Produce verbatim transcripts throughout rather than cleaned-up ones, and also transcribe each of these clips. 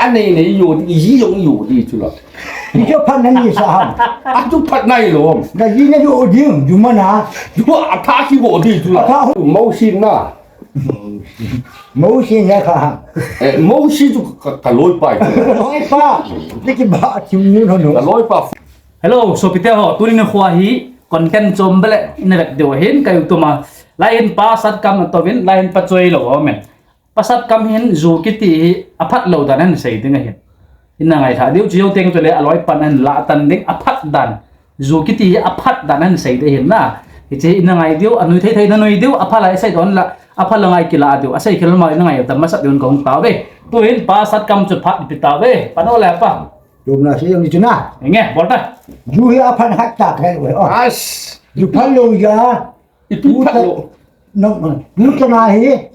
Anei nei yo di, ji jong yo di chu la. Ni chu phat na ni sa ham. A chu phat nai lo. Na ji na yo di, ju ma na. Ju a tha ki go di chu la. A tha. Mo sin na. Mo sin ya kha. Eh, mo si chu ka, ka loi pa. Loi pa. Ni ki ba chu ni no no. Ka loi pa. Hello, sopite ho, tuni nikho hi content chom bele ina vet diu ahin, ka YouTube a. Lai hin pa Satkam a tovin, lai hin pa Choi lo amen. Pa Satkam hin ju kiti hi aphat lo dan ahin sei ding ahin. Ina ngaithah diu, chu jou teng chule aloi pan ahin la tan ding aphat dan. Ju kiti hi aphat dan ahin sei ding ahin na. Hiche ina ngai diu, anui thei thei na nui diu, apha lai sei don la, apha la ngai kila diu, asei khel ma ina ngai ta masat diu kahung tauve. Tu hin pa Satkam chu phat ipi tauve, pan o le pa. Lum na se jong ni chu na. Nge, bol ta. Ju hi aphan hat ta thei lo. Oh. As. Ju phan lo ya. Ipi phan lo. No, no. Ju ta na hi.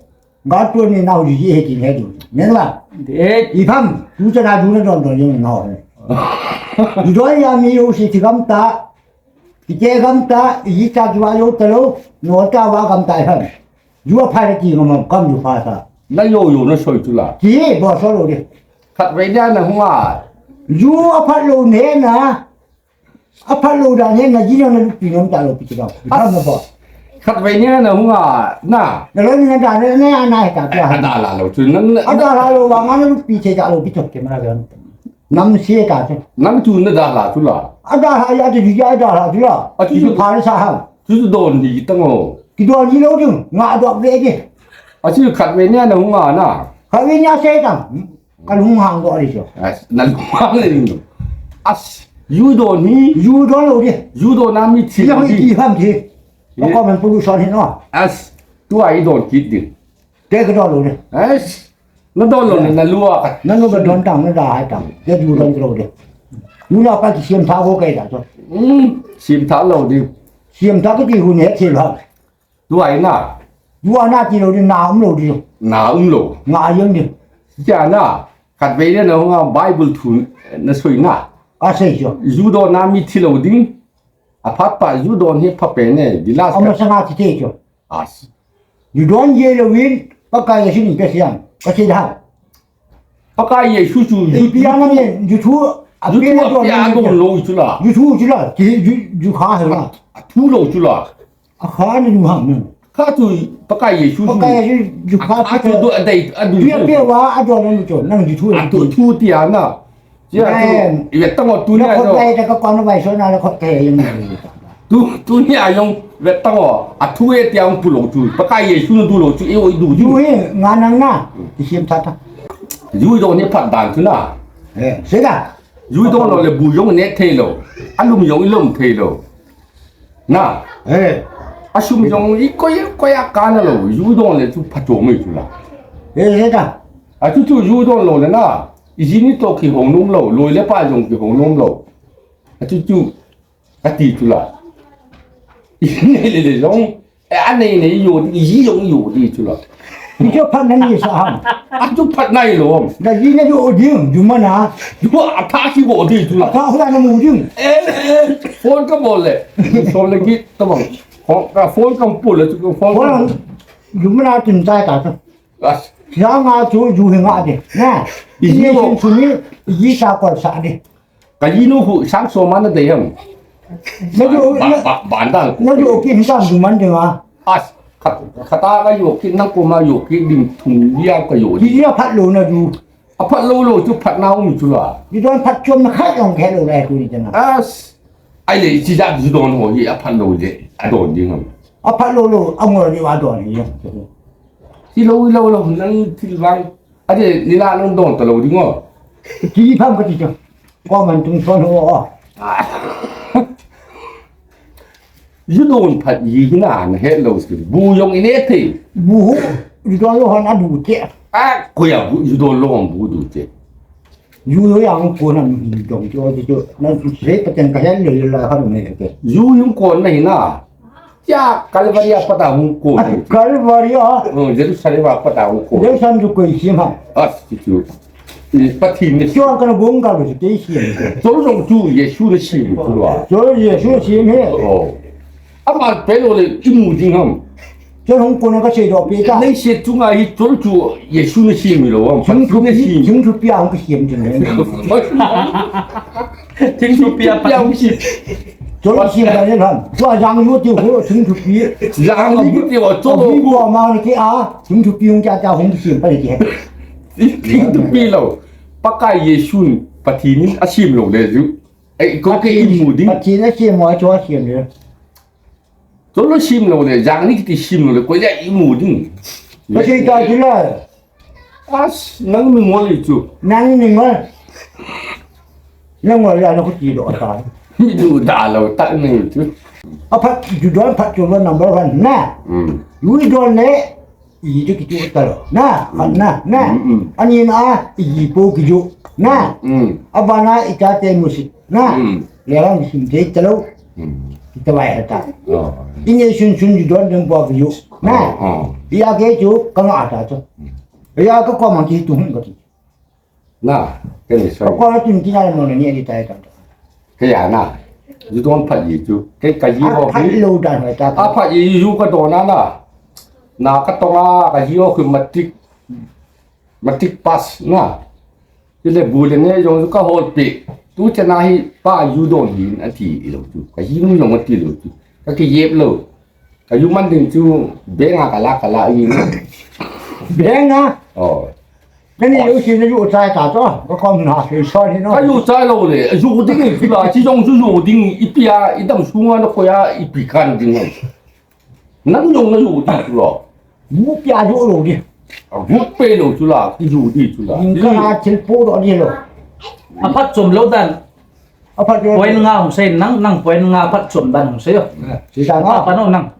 Ga tu ni nau ji he ti he du. Ngen la. De. I pham. Ju ta na ju na don don jong nau he. Ju don ya mi yo si ti gam ta. Kite gam ta, i ta ju wa yo ta lo. No ta wa gam ta he. Ju aphat ti ngam kam ju pha sa. Na yo yo na soi chu la. Ki bo so lo de. Khatvei nia na hung a. Ju aphat lo ne na. Aphat lo da ne na ji na na lupi nom ta lo pi ta. As. Kam na bo. Khatvei nia na hung a na. Na lo ni na da ne na na ta ta. A da la lo chu na. A da la lo wa nga na lupi che ta lo pi to ke ma ga. Nam se ta che. Nam chu na da la chu la. A da la ya de ya da la chu la. A chu chu pha sa ha. Chu chu don ni ta ngo. Ki don ni lo ding. Nga do ve de. A chu khatvei nia na hung a na. Khatvei nia se ta. Ka lung hang do ri cho. As, na lung hang le ni. As, ju don hi. Ju don lo de. Ju don na mi thi. Ya hi ki ham thi. Ko ko man pu son hi no. As, tu ai don kit ding. Te ka don lo de. As, na don lo na lua ka. Na no ba don tang na da hai tang. Te ju don lo de. Ju na ka ki siam tha ko kai da cho. Hmm, siam tha lo de. Siam tha ka ti hu ne thi lo. Tu ai na. Ju a na ti lo di na um lo di. Na um lo. Nga a yang di. Sia na. Khatvei le na hung a Bible thu na soi na. A sei jo. Ju don na mi thi lo ding. Aphat pa ju don hi pha pe ne. Di last. Ama ka sa nga ti te jo. As. Ju don ye lo win. Pakai ya sin pe siam. Ka sei da. Pakai Jesu chu, ju, ju, pia na ne, ju thu, a ju pia thu na a pia a don lo chu la. Ju thu chu la, ki ju, ju kha he la. A thu lo chu la. A kha ni ju ham ne. Kha chu Pakai Jesu chu. Pakai Jesu ju kha a kha chu do a dei, a du. Pia pia wa a don lo chu, nang ju thu. A tu thu ti a na. Sia chu, i ve tang o tu ni a jo. Ko dai ta ka kon vai so na la ko te yang ni. Tu, tu ni a jong vet tang o, a thu e ti a hung pu lo chu, Pakai Jesu na du lo chu, e o i du ju. Ju hi, nga nang na, i siam tha tha. Ju don hi phat dan chu na. Eh, sei da. Ju don lo le bu jong ne thei lo, a lum jong i lum thei lo. Na. Eh. A sum jong i koi, koi a ka na lo, ju don le chu phat to mai chu la. Eh, sei da. A chu chu ju don lo le na, i ji ni to ki hong nom lo, loi le pa jong ki hong nom lo. A chu chu, Ka ti chu la. I nei le le jong. Eh, anei nei yo di, i ji jong yo di chu la. Ni chu phat na ni sa ham. A chu phat nai lo ham. Na ji na yo di, ju ma na. Ju a tha ki go di chu la. Tha hula na mu di. Eh, eh, phone ka bol le. Som le ki ta bang. Ko ka phone ka pu le chu ko phone. Phone. Ju ma na tin chai ta chu. As. Sa nga chu ju hi nga di. Na. I ji ni go. Sin chu ni, i ji sa ko sa di. Ka ji nu hu sang so ma na dei ham. Na ju, ba, na, ba, ban dal. Na ju ki hin sam ju man ding a. As, khat, khat a ka yo ki nang ko ma yo ki ding thum ya ka yo. Ji ya phat lo na ju. A phat lo lo chu phat na um chu la. Ji don phat chom na khat long khe lo le tu ni na. As, ai le ji ja ji don ho hi a phat lo le a don ding ham. A phat lo lo a ngol ni wa don ni. Ti lo lo lo nang thil vang. A de ni la nang don ta lo ding o. Ji pham ka ti chu. Ko man tung son ho. Ju don phat ji hi na na het lo si. Bu jong i ne thei. Bu hu, ju don lo hon a du che. A, ko ya bu, ju don lo hon bu du che. Ju lo yang ko na mi dong cho cho. Na se pa ten ka het lo la ha ne ke. Ju yung ko na hi na. Tia, Calvary a pat a hung kon. Calvary a. Oh, Jerusalem a pat a hung kon. Jerusalem chu koi sim ham. As, chu chu. I Pathen ni. Chuan kana gong ka lu chu kei sim. Chu jong chu Jesu na sim chu a. Chu Jesu sim he. Oh. Ama pe lo le i mu ding ham. Chol hung kona kasei doh peh ta. Leiset chunga hi chol chu Jesu nasem hilou ham. Thing thupi, thing thupi a hung kisem chu. Thing thupi a hung kisem. Chol kisem ta le ham. Tua jang yu ti ho thing thupi. Jang yu ti ho chol. Hu ko ma ni ki a. Thing thupi hung kia ta hung kisem pa ni ki. Thing thupi lou. Pakai Jesu Pathen in asem lou le ju. Ei, koi kei imu ding. Pathen asem mo chu asem le. Chol lou sem lou le, jang ni kiti sem lou le, koi le imu ding. Kasei ta chu la. As, nang mi ngol le chu. Nang mi ngol. Nang ngol le, nang ko ti doh ta. Mi doh da lou ta nang chu. Aphat, ju don phat chu number one na. Hmm. Ju don le, iji chu kichu talou. Na, khat na, na. Mm, mm. Ani na, iji po kichu. Na. Mm. Abana ichate musit. Na. Mm. Lelang sim thei talou. Mm. Kita vai hata. Oh. Inge sun sun ju don dem po kichu. Na. Oh, oh. Iya ke chu, kanga ata chu. Mm. Iya ka ko mang ki tu hun ka ti. Na, kei ni so. Ko ko tun ki na mo ni ni tai ta. Kei ya na. Ju don phat ji chu. Kei ka ji ho. Phat lou dan ho ta. A phat ji ju ka don na na. Na ka tong a ka ji ho khu matric. Matric pass na. Ti le bu le ne jong ka hol pe. Tu cha na hi pa ju don hin ati lou chu. Ka ji nu jong ati lou chu. Ka ki jep lou. Ka ju man ding chu, bank a ka la, ka la, i. Bank a? Oh. Ka ni ju si na ju chai ta to, ka kom na, si so ni no. Ka ju chai lou le, ju ding i la, chi jong ju ju ding, i pia, i dam sunga na ko ya, i pi kan ding. Nang jong na ju ding chu lo. Mu pia ju lou di. A ju pe lou chu la, i ju di chu la. Ning ka na thil po do di lo. Aphat chom lou dan. Aphat point nga hung sei nang, nang point nga aphat chom dan hung sei o. Sei dan nga. Aphat no nang.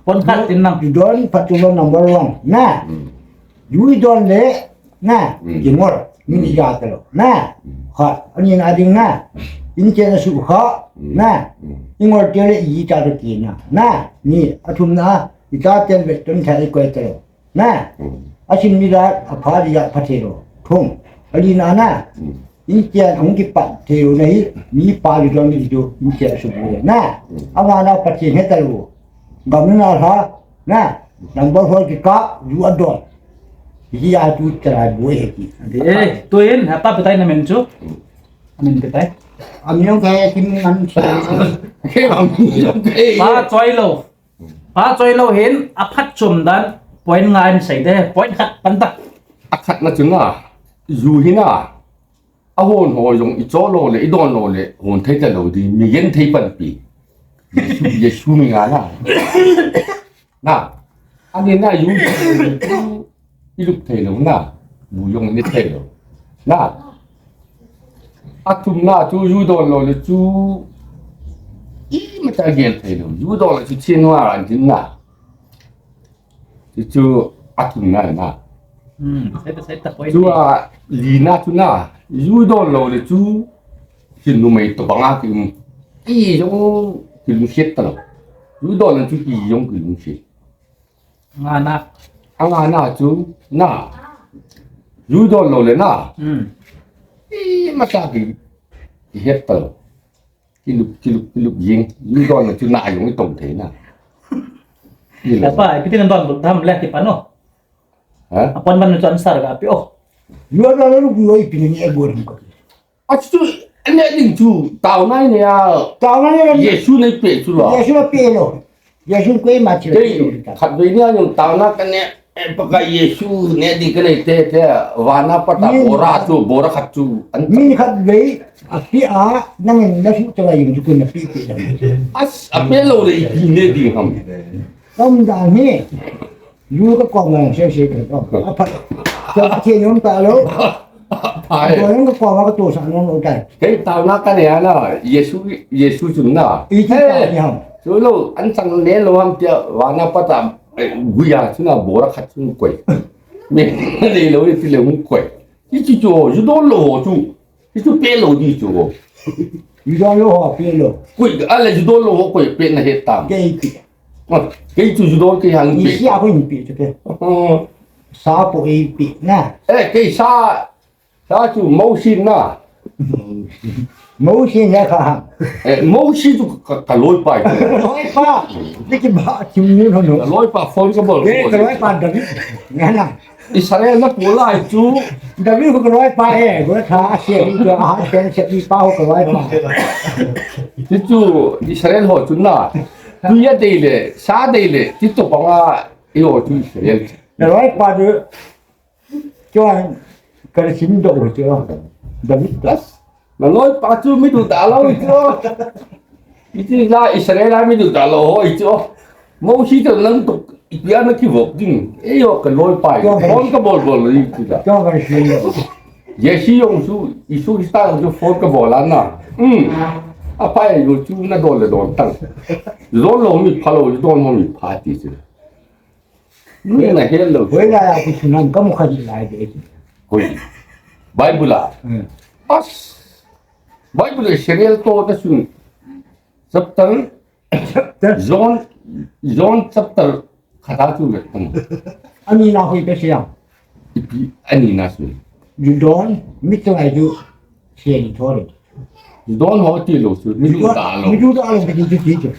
Point khat in nang. Ju don phat chom number one. Na. Hmm. Ju don le. Na. Hmm. Kingol. Min i ja ta lou. Na. Hmm. Khat. Ani na ding na. Hmm. In chen a su kha. Hmm. Na. Hmm. Ingol te le i ta to ki na. Na. Ni. Athum na. I ta ten ve ton tha i koi ta lou. Na. Hmm. Asim ni la, apha dia pha thei lou. Thum. Ali na na. Hmm. In chen hung kipat thei lou na hi, mi pa li don li do, in chen su bu na. Hmm. Ama na pa chen he ta lou. Gam na la, na. Number four ki ka, ju a don. Ji a tu tera bu he ki. Eh, tu in, ha pa patai na men chu. Hmm. Amen patai. Amen kai ki man. Ke amen kai. Pa choi lou. Pa choi lou hin, aphat chom dan, point nga in sei de, point khat pan ta. Akhat na chu na, ju hi na, ahon ho jong i cho lou le, i don lou le, hon thei ta lou di, mi gen thei pan pi. Jesu, Jesu mi nga na. Na, ani na ju, I lup thei lou na, bu jong ni thei lou. Na. Athum na chu ju don lou le chu imacha gel thei lou. Ju don lou chu chin wa ran tin na. Chu chu athum na na. Hmm, sai ta, sai ta, point. Chu ali na chu na. Ju don lou le chu chin numei to banga ki um. I jong kilungset ta lou. Ju don lou chu i jong kilungset. Nga na. Anga na chu na. Ju don lou le na. Hmm. Imacha ki, kihet ta lou. Kilup, kilup, kilup jing. Ju don lou chu na jong i tong thei na. Ni le. Apa, ipi tin don tham le kipan o. Ha? Apon ban chu answer ga pi o. Ju don lou ku lou ipi ni e go rim ko. Achu, ane ding chu, taona nei a. Taona nei a. Jesu nei pe chu lo. Jesu nei pe lou. Jesu koima chu. Kei, khatvei nia jong taona ka nei, eh, Pakai Jesu nei ding ka nei te, te, vana pat a bora chu, bora khat chu. An mi khatvei, ape a, nangin na su chaga jing chu kun na pe pe. As, ape lou le ipi nei ding ham. Tam dan hi. Ju ka kom ngai, sei sei ka kom. Aphat. Ka che nyom ta lou. Pai. Ko nyom ka kom ka to sa nyom lou tai. Kei taona ka nei a na, Jesu, Jesu chun na. I ti ta ni ham. Chu lou, an chang le lou ham tia, vana pat a, eh, guya chu na bora khat chu koi. Me, nei lou, ti le hung koi. Ti chu chu, ju don lou chu. Ti chu pe lou di chu. Ju don lou ho pe lou. Koi, a le ju don lou ho koi pe na he tam. Kei ti. Ah, kei chu ju don kei hang pi. Isi a ko ni pi chu ke. Oh. Sa po ei pi na. Eh, kei sa, sa chu mo sin na. Mosi na ka. Eh, Mosi chu ka, ka loipa. Loipa. Ni ki ba kim ni no no. Ka loipa phone ka bol. Eh, ka loipa David. Nga na. Israel na pu lai chu. David ko ka loipa eh. Ko tha se ni ko a ten se ni pa ko ka loipa. Ti chu Israel ho chu na. Tu ya dei le, sa dei le. Ti to pa nga i ho chu Israel. Ka loipa du. Chuan ka la sin doh u chu, David ta. Bas, na loipa chu mi duhdah lo hi chu. Iti la Israel a mi duhdah lo ho hi chu. Mosi chu nang tuk ipi a na kivop ding. Ei ho ka loipa hi. Chuan ka phone ka bol bol lo hi chu da. Chuan ka la sin doh. Jesse jong chu, Isu Krista jong chu phone ka bol a na. Hmm. A pai jong chu na don le don tang. Don lo mi pha lo, don mo mi pha ti chu. Nuna hel lo. Hoilai a kisun ham kamu kha ji lai de. Hoi. Bible a. Hmm. As. Bible a serial to ta sun. Chapter. Chapter. John, John chapter khat a chu le tang. Ani na hoi pe siam. Ipi ani na sun. Ju don, mi tu ai ju. Sian thole. Don ho ti lo chu, mi duhdah lo. Mi duhdah lo, mi duhdah lo, mi duhdah lo.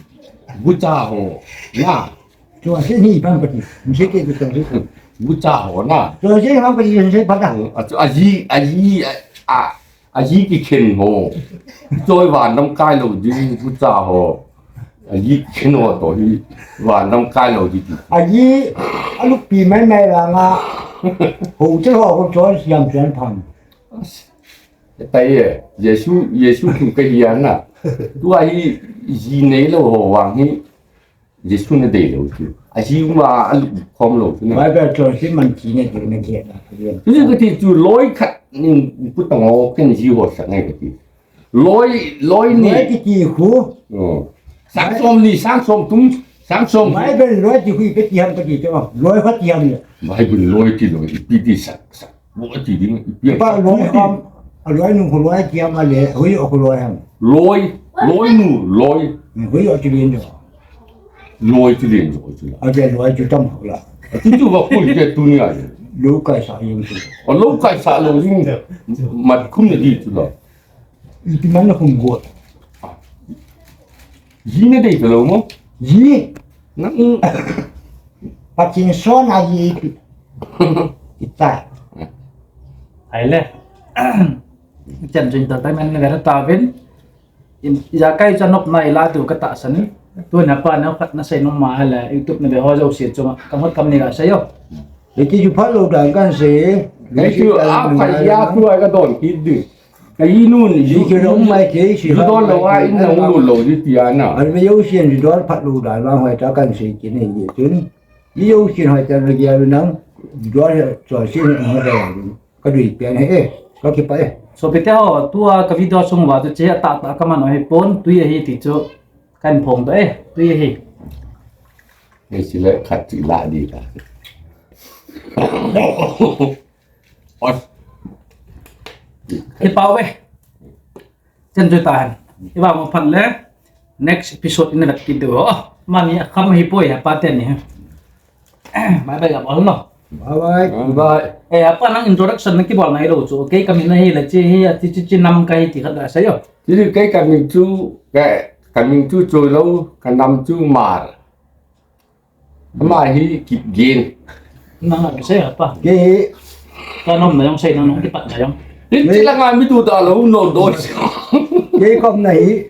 Gucha ho, na. Chuan se ni pan pati, mi se ke tu se. Gucha ho, na. Chuan se pan pati, se pata. A chu, a ji, a ji, a, a, a ji kikhen ho. Choi van lam kai lo ding, gucha ho. A ji kikhen ho to hi, van lam kai lo ding. A ji, a lupi mai mai la nga. Ho che ho ko choi siam siam pan. Tai e, Jesu, Jesu thu ka hi a na. Tua hi ji nei lo ho vang hi, Jesu na dei lo chu. A ji ma a lup khom lo chu na. Bible chon si man chi ne chu na ke na. Chu ka ti chu loi khat nin pu tang ho ken ji ho sak ngai ka ti. Loi, loi ni. Loi ti ti khu. Oh. Sang som ni, sang som tum, sang som. Bible loi ti khu i pe ti ham ka ti chu. Loi khat ti ham ni. Bible loi ti loi, ipi ti sak, sak. Loi ti ding, ipi. Pa loi ham, a loi nu khu loi ti ham a le, hui o khu loi ham. Loi, loi nu, loi. Hui o ti lin jo. Loi ti lin jo chu la. A ke loi chu tam khu la. A ti chu ba khu ke tu ni a. Lo kai sa yin chu. O lo kai sa lo yin. Mat khum ni di chu la. Ipi man na khum go. Ji na dei ta lo mo? Ji. Nang. Pathian son a ji ipi. Itai. Ai le. Chan chin ta tai man na ga ta vin. In, ijakai cha nop na ila tu ka tahsan. Tu na pa na phat na sei nom ma la YouTube na be ho jo si chunga. Ka hot kam ni ga sei yo. Iti ju phat lo dan kan sei. Thank you. A pa ya tu ai ka don ki du. Ka i nun, ju, ju don lo a, in na ulu lo, ju ti a na. An me yo sian ju don phat lo dan, vang hoi ta kan sei kin hei ye tun. Yi yo sian hoi ta na gia lu nang, ju don he, so sian he, hoi ta lu. Ka dui pian he, eh, ka ki pa eh. So pite ho, tua ka video sung va tu che ta ta ka man o he pon, tu ye he ti chu, kan phong to eh, tu ye he. Hei sila khat ti la di ta. Oi. Kipa ve. Chen chu ta hen. Iva mo phan le. Next episode in vet kit do. Mani kham hi poi ha pa ten ni. Bye bye ga bol no. Bye bye. Bye. Eh, apa nang introduction na kibol nai lo chu. Kei kamin na hi la chi hi a ti chi chi nam kai ti khat la sa yo. Chi kei kamin chu ka kamin chu chu lo ka nam chu Mar. Ama hi Kipgen. Nang a sei apa? Kei hi. Ka nom na jong sei nang nong kipat na jong. Tin chi la ngai mi tu ta lo no do. Kei kom na hi.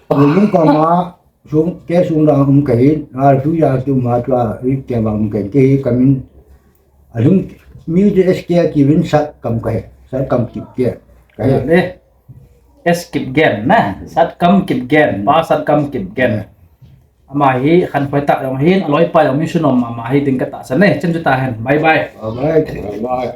Lung kom ma sung ke sung la um ka hi. A su ya su ma tua ri ke ma um ka hi. Kei hi kamin. A lung mi de S K ki win sat kam ka hi. Sat kam Kipgen. Ka hi. Le. S Kipgen na. Sat kam Kipgen. Pa sat kam Kipgen. Ama hi khan khoi ta jong hin, a loipa jong min sunom ama hi ding ka tahsan e. Chen chu ta hen. Bye bye. Bye bye. Bye bye.